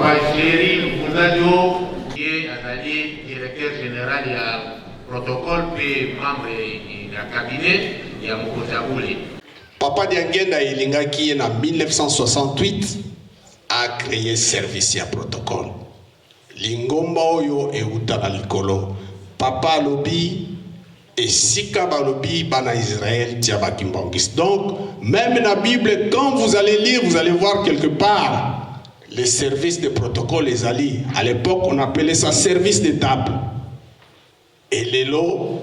Papa Jerry Vunzalio, ye azali directeur general ya protocole mpe membre ya cabinet ya mokonzi ya bule. Papa Diangienda elingaki ye na 1968 a créer service ya protocole. Lingomba oyo euta na likolo. Papa alobi esika balobi bana Israël tia ba kimbanguiste. Donc même na Bible quand vous allez lire vous allez voir quelque part les services de protocole ezali. À l'époque on appelait ça service de table. Et lelo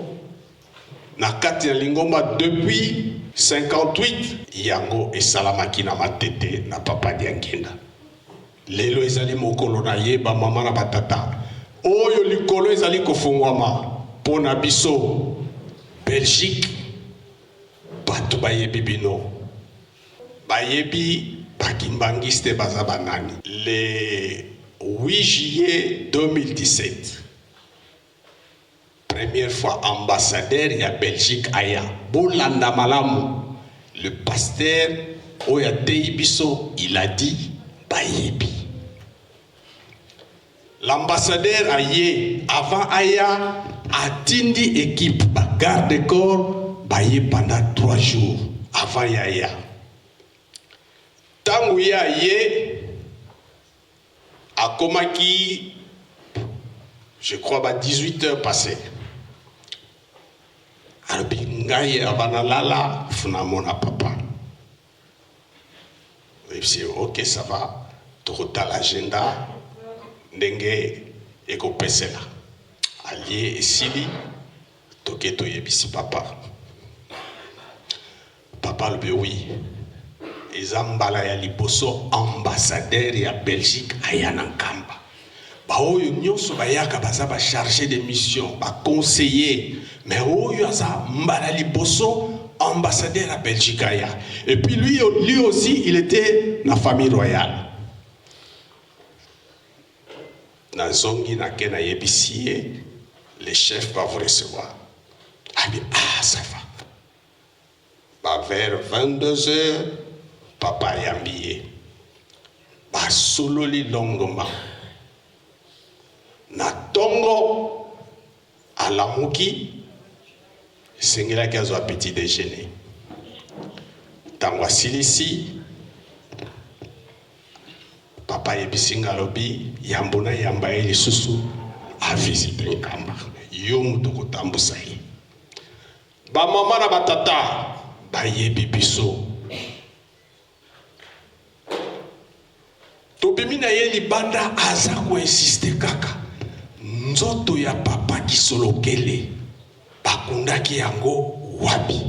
na kati ya lingomba depuis 58 yango esalamaki na Matete na Papa Diangienda. Lelo ezali mokolo na ye, ba mama na ba tata. Oyo likolo ezali kofungwama mpo na biso. Belgique, bato bayebi bino. Bayebi ba kimbanguiste baza ba nani. Le 8 juillet 2017, Première fois ambassadeur ya Belgique aya. Bolanda malamu. Le pasteur oyo ateyi biso, il a dit bayebi. L'ambassadeur aye avant aya atindi équipe ba garde corps baye pendant 3 jours avant ya ya. Tango ye aye Akomaki je crois ba 18 heures passées. Alobi ngai avant nalala faut namona papa. Oyebisi ye ok ça va tokotala agenda ndenge ekopesela. Alie esili toke toyebisi papa. Papa alobi oui eza mbala ya liboso ambassadeur ya Belgique aya na Nkamba. Baoyo nyonso bayaka baza ba charge de mission, ba conseiller, mais oyo aza mbala liboso ambassadeur ya Belgique aya. Et puis lui, lui aussi il était na famille royale. Nazongi nake nayebisi ye le chef va vous recevoir. Abi ah ça va. Ba vers 22 heures papa ayambi ye basololi longuement na tongo alamuki esengelaki azwa petit dejeuner ntango asilisi papa ayebisi nga alobi yambo na yamba ye lisusu avisite nkamba yo moto okotambusa ye Ba mama na ba tata bayebi biso. Tobimi na ye libanda aza ko insister kaka. Nzoto ya papa Kisolokele bakundaki yango wapi?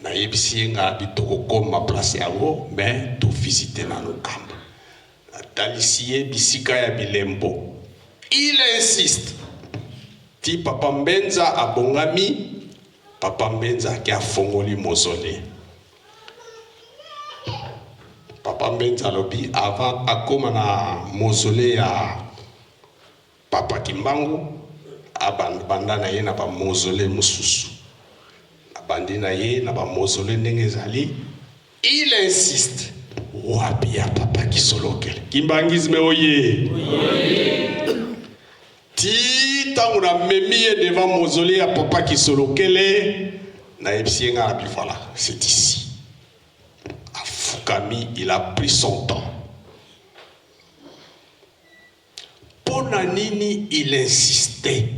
Nayebisi ye nga bi tokokoma place yango mais to visiter nanu Nkamba. Natalisi ye bisika ya bilembo. Il insiste. Ti papa Mbenza abongami, papa Mbenza ake afongoli mausolee. Papa Mbenza alobi avant akoma na mausolee ya papa Kimbangu, abanda na ye na ba mausolee mosusu. Abandi na ye na ba mausolee ndenge ezali. Il insiste. Wapi ya papa Kisolokele? Kimbanguisme oye. Ti tango na memi ye devant mausolee ya papa Kisolokele, nayebisi ye nga na bi voilà, c'est ici. Afukami, il a pris son temps. Pona nini il insistait?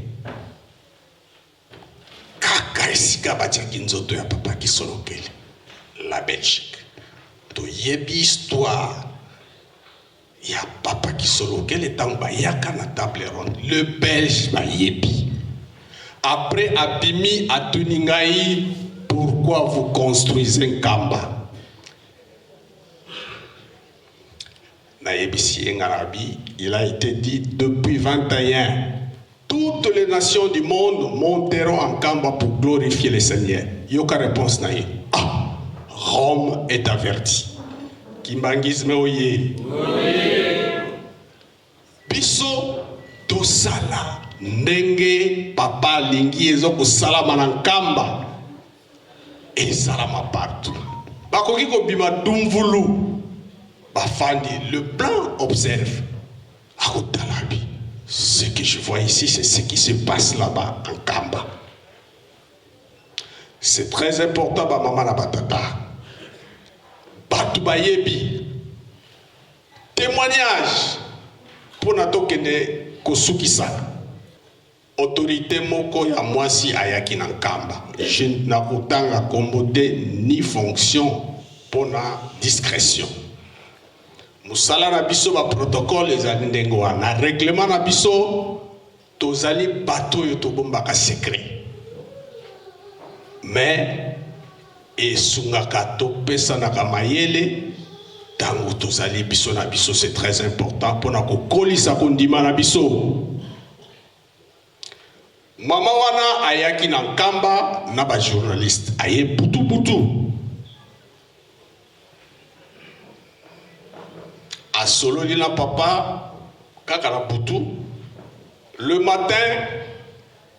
Kaka esika batiaki nzoto ya papa Kisolokele, la Belgique. Toyebi histoire ya papa Kisolokele ntango bayaka na table ronde, le Belge bayebi. Après abimi atuni ngai pourquoi vous construisez Nkamba? Nayebisi ye nga nabi, il a été dit depuis 21 toutes les nations du monde monteront en Nkamba pour glorifier le Seigneur. Yoka réponse na ye. Ah, Rome est averti. Kimbanguisme oye. Biso tosala ndenge papa alingi ezo kosalama na Nkamba esalama partout. Bakoki kobima dumvulu bafandi le blanc observe. Akotala bi ce que je vois ici, c'est ce qui se passe là-bas en Nkamba. C'est très important ba mama na ba tata. Batu bayebi témoignage pona tokende kosukisa. Autorite moko ya mwasi ayaki na Nkamba. Je nakotanga kombo te ni fonction pona discretion. Mosala na biso ba protocole ezali ndenge wana. Reglement na biso tozali bato oyo tobombaka secret. Mais esungaka topesanaka mayele tango tozali biso na biso, c'est très important pona kokolisa kondima na biso. Mama wana ayaki na Nkamba na ba journaliste, aye butu butu, asololi na papa kaka na butu. Le matin,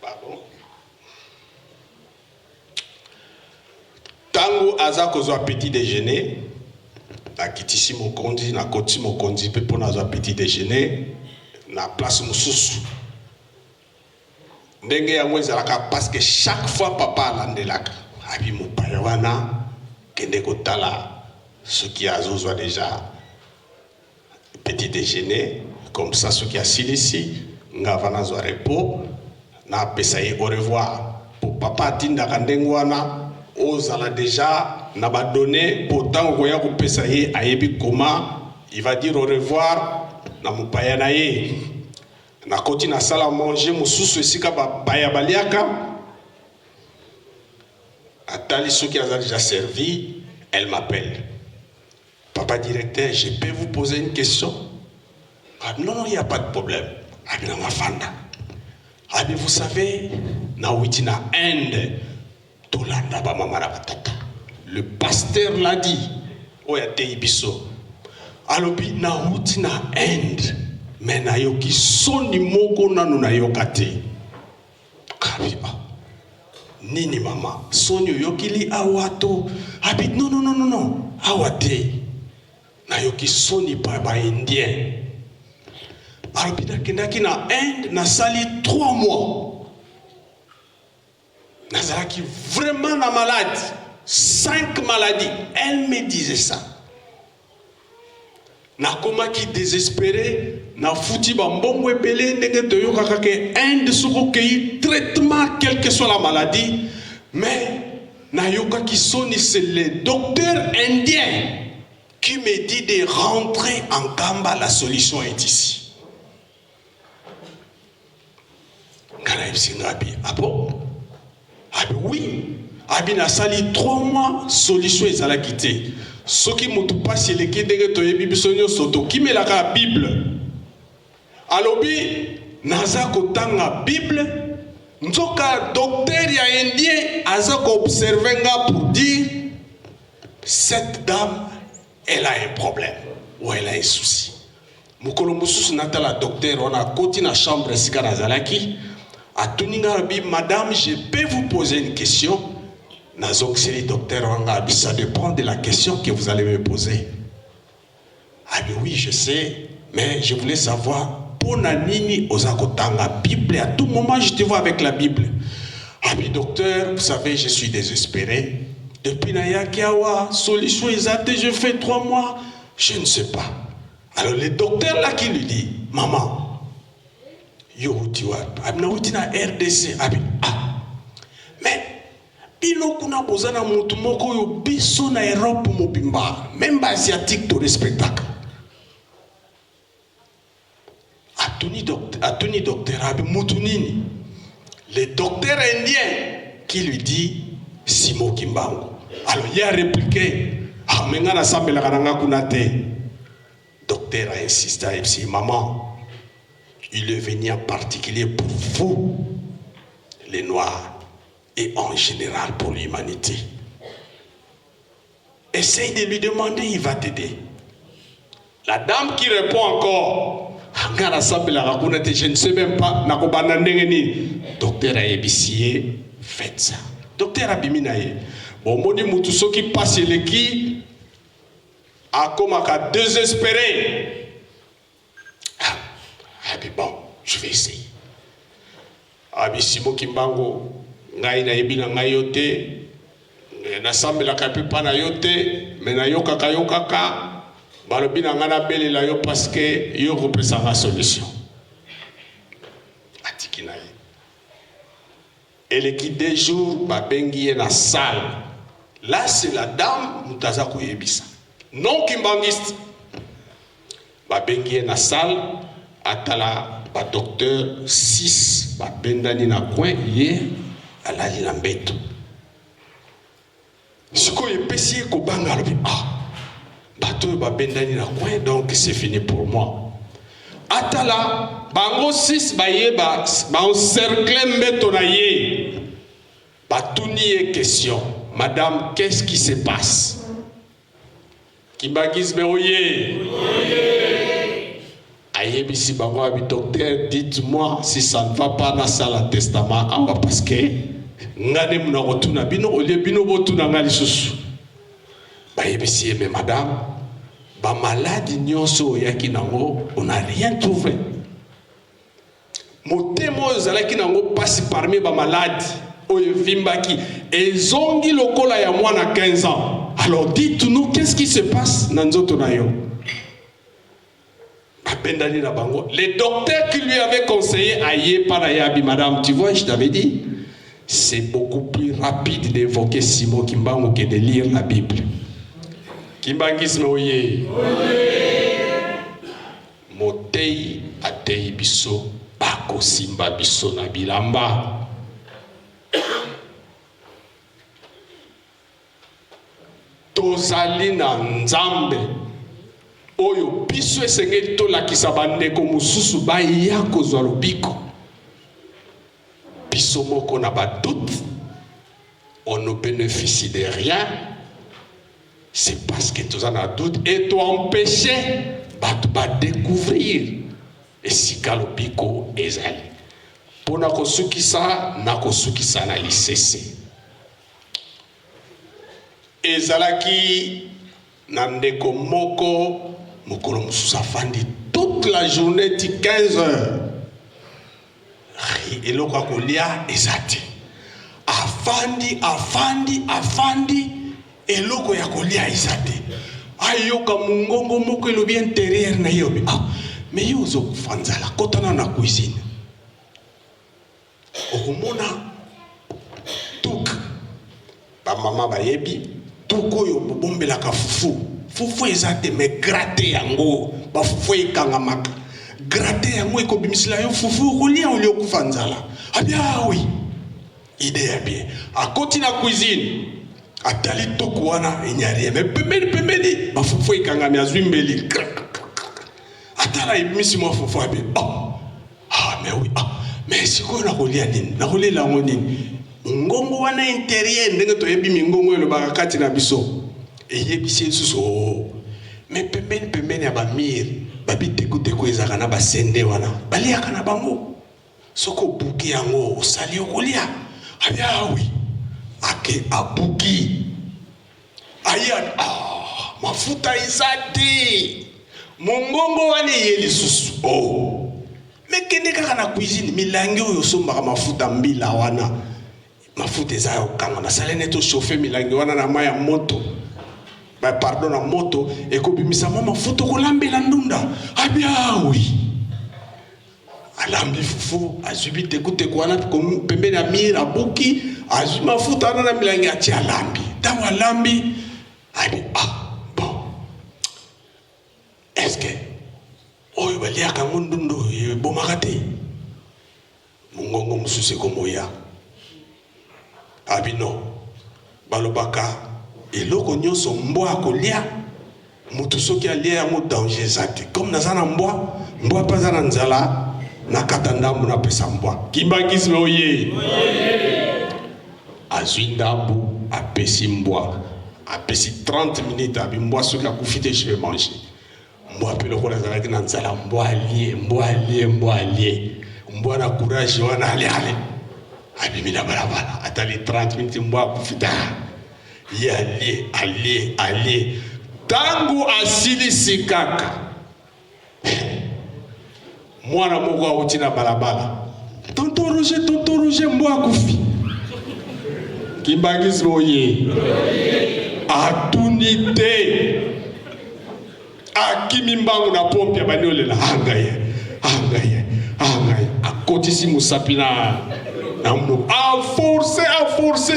pardon, tango aza kozwa petit déjeuner, nakitisi mokonzi, nakotisi mokonzi mpe mpo nazwa petit déjeuner na place mosusu. Ndenge yango ezalaka parce que chaque fois papa alandelaka abi mopaya wana kende kotala soki azozwa deja petit déjeuner, comme ça soki asilisi nga avant nazwa repos napesa ye au revoir. Po papa atindaka ndenge wana ozala deja na ba données po tango koya kopesa ye ayebi comment il va dire au revoir na mopaya na ye. Nakoti na salle à manger mosusu esika bapaya baliaka, atali soki aza déjà servi, elle m'appelle. Papa directeur, je peux vous poser une question? Ah, non, non, il n'y a pas de problème. Abi na mafanda. Abi, vous savez, na witi na Inde, tolanda ba mama na batata. Le pasteur l'a dit, oyo ateyi biso. Alobi na wuti na Inde, mais nayoki soni moko nanu nayoka te. Abi, ah, nini mama, soni oyokili awa to? Abi, non, non, non, non, non, awa te. Nayoki soni pa ba Indien. Alobi nakendaki na Inde, nasali 3 mois. Nazalaki vraiment na malade, 5 maladies. Elle me disait ça. Nakomaki désespéré, nafuti ba mbongo ebele ndenge toyokaka ke Inde soki okei traitement quelle que soit la maladie, mais nayokaki soni, c'est le docteur indien qui me dit de rentrer en Nkamba, la solution est ici. Nga nayebisi nga abi, ah bon? Abi oui. Abi nasali 3 mois solution ezalaki te. Soki mutu pasi eleki ndenge toyebi biso nyonso tokimelaka Bible. Alobi naza kotanga Bible nzoka docteur ya indien aza ko observer nga pour dire cette dame elle a un problème ou elle a un souci. Mokolo mosusu natala docteur wana akoti na chambre esika nazalaki, atuni nga alobi madame je peux vous poser une question? Nazongiseli docteur wana abi ça dépend de la question que vous allez me poser. Abi oui je sais mais je voulais savoir pona nini oza kotanga Bible à tout moment je te vois avec la Bible. Abi docteur vous savez je suis désespéré depuis nayaki awa solution eza te, je fais 3 mois je ne sais pas. Alors le docteur là qui lui dit, maman, yo uti wapi? Abi na uti na RDC. Abi ah, mais bino kuna boza na mutu moko oyo biso na Europe mobimba, même ba asiatique to respectaka. Atuni docteur, atuni docteur abi mutu nini? Le docteur indien qui lui dit Simon Kimbangu. Alors il a répliqué, ah mais nga nasambelaka na nga kuna te. Docteur a insisté, a dit, maman, il est venu en particulier pour vous, les Noirs, et en général pour l'humanité. Essaye de lui demander, il va t'aider. La dame qui répond encore, nga nasambelaka kuna te, je ne sais même pas nakobanda ndenge nini. Docteur ayebisi ye, faites ça. Docteur abimi na ye. Bomoni mutu soki pasi eleki akomaka désespéré. Abi bon, je vais essayer. Abi Simon Kimbangu, ngai nayebi na ngai yo te, nasambelaka mpe mpa na yo te, me nayokaka yo kaka, balobi na ngai nabelela yo parce que yo okopesa nga solution. Atiki na ye. Eleki deux jours, babengi ye na salle. Là c'est la dame moto aza koyebisa. Non kimbangiste. Babengi ye na salle, atala ba docteur 6 babendani na coin, ye alali na mbeto. Sikoyo epesi ye kobanga, alobi ah, bato oyo babendani na coin, donc c'est fini pour moi. Atala bango 6 baye ba encercle mbeto na ye, batuni ye question, madame, qu'est-ce qui se passe? Kimbanguisme oye! Ayebisi bango abi docteur, dites-moi si ça ne va pas, nasala testament awa parce que nga nde muna kotuna bino olie bino botuna nga lisusu. Bayebisi ye mais madame, ba maladi nyonso oyaki nango on n'a rien trouvé. Motema oyo ozalaki nango pasi parmi ba maladi oyo evimbaki ezongi lokola ya mwana 15 ans. Alors dites-nous qu'est-ce qui se passe na nzoto na yo? Babendani na bango. Le docteur qui lui avait conseillé aye pa na ye abi madame, tu vois, je t'avais dit, c'est beaucoup plus rapide d'évoquer Simon Kimbangu que de lire la Bible. Kimbanguisme oye. Moteyi ateyi biso bakosimba biso na bilamba. Tozali na Nzambe oyo biso esengeli tolakisa bandeko mosusu baya kozwa lobiko. Biso moko na ba doute, on ne beneficie de rien. C'est parce que toza na doute et to empêcher bato ba découvrir esika lobiko ezali. Mpo na kosukisa, nakosukisa na lisese. Ezalaki na ndeko moko mokolo mosusu afandi toute la journée ti 15 heures, eloko ya kolia eza te. Afandi, afandi, afandi, eloko ya kolia eza te. Ayoka mongongo moko elobi interieur na ye, obi ah, mais yo ozokufa nzala, kotana na cuisine okomona tuk. Bamama bayebi tuk oyo bobombelaka fufu. Fufu eza te, mais gratte yango, bafufu ekangamaka, gratte yango ekobimisela yo fufu, okolia olia okufa nzala. Abi ah oui, idée ya bien. Akoti na cuisine, atali tuku wana enyarie, mais pembeni pembeni bafufu ekangami, azwi mbeli, atala ebimisi mwa fufu, abi oh ah mais oui, ah mais sikoyo nakolia nini, nakolela yango nini? Mongongo wana interieur, ndenge toyebi mingongo elobaka kati na biso, eyebisi ye lisusu oh mais pembeni pembeni ya bamire babitekuteku ezalaka na basende wana baliaka na bango, soki obuki yango osali okolia. Abi ah oui, ake abuki, aye ah, mafuta eza te. Mongongo wana eye lisusu oh me kende kaka na cuisine, milangi oyo osombaka mafuta mbila wana, mafuta eza ya kokanga, nasali neti ochauffe milangi wana na mai ya moto, ba pardon, na moto, ekobimisa mwa mafuta okolambela ndunda. Abi ah oui, alambi fufu, azwi bitekuteku wana pembeni ya mire, abuki, azwi mafuta wana na milangi, atie, alambi. Ntango alambi, abi ah bon, est-ce que oyo baliaka yango ndundu ebomaka te? Mongongo mosusu ekomoya, abi non, balobaka eloko nyonso mbwa akolia, moto soki alia yango danger eza te. Comme naza na mbwa, mbwa mpe aza na nzala, nakata ndambu napesa mbwa. Kimbanguisme oye! Azwi ndambu apesi mbwa, apesi 30 minutes, abi mbwa soki akufi te je vais manger. Mbwa mpe lokola azalaki na nzala, mbwa alie, mbwa alie, mbwa alie, mbwa na courage wana ale ale, abimi na balabala, atali 30 minutes mbwa akufi ta, ye alie, alie, alie. Ntango asilisi kaka, Mwana moko auti na balabala. Tonton Roger, tonton Roger, mbwa akufi. Kimbangisme oye. Atuni te. Akimi mbangu na pompe abandi olela angaye angaye angaye akotisi mosapi na na monoko aforce aforce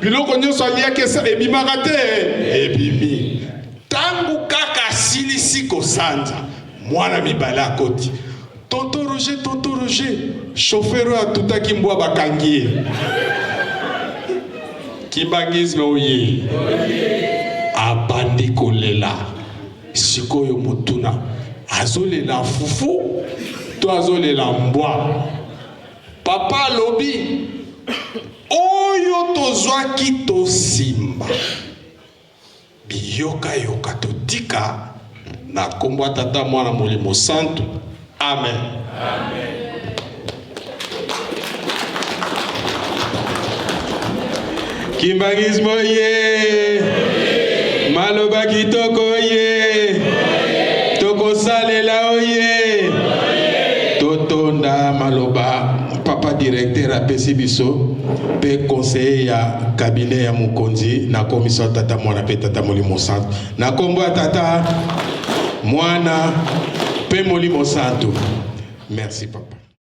biloko nyonso aliaki ebimaka te ebimi ntango kaka asilisi kosanza mwana mibale akoti tonton Roger tonton Roger chauffeur oyo atutaki mbwa bakangi ye kimbangisme oye abandi kolela sikoyo motuna azolela fufu to azolela mbwa papa alobi oyo tozwaki tosimba Biyokayoka totika na kombo ya Tata, Mwana, Molimo Santu. Amen. Amen. Kimbangismo ye maloba kitoko ye tokosalela oye totonda maloba papa directeur apesi biso mpe conseiller ya cabinet ya mokonzi na komisa tata mwana mpe tata molimo santu na nkombo ya tata mwana mpe molimo santu merci papa.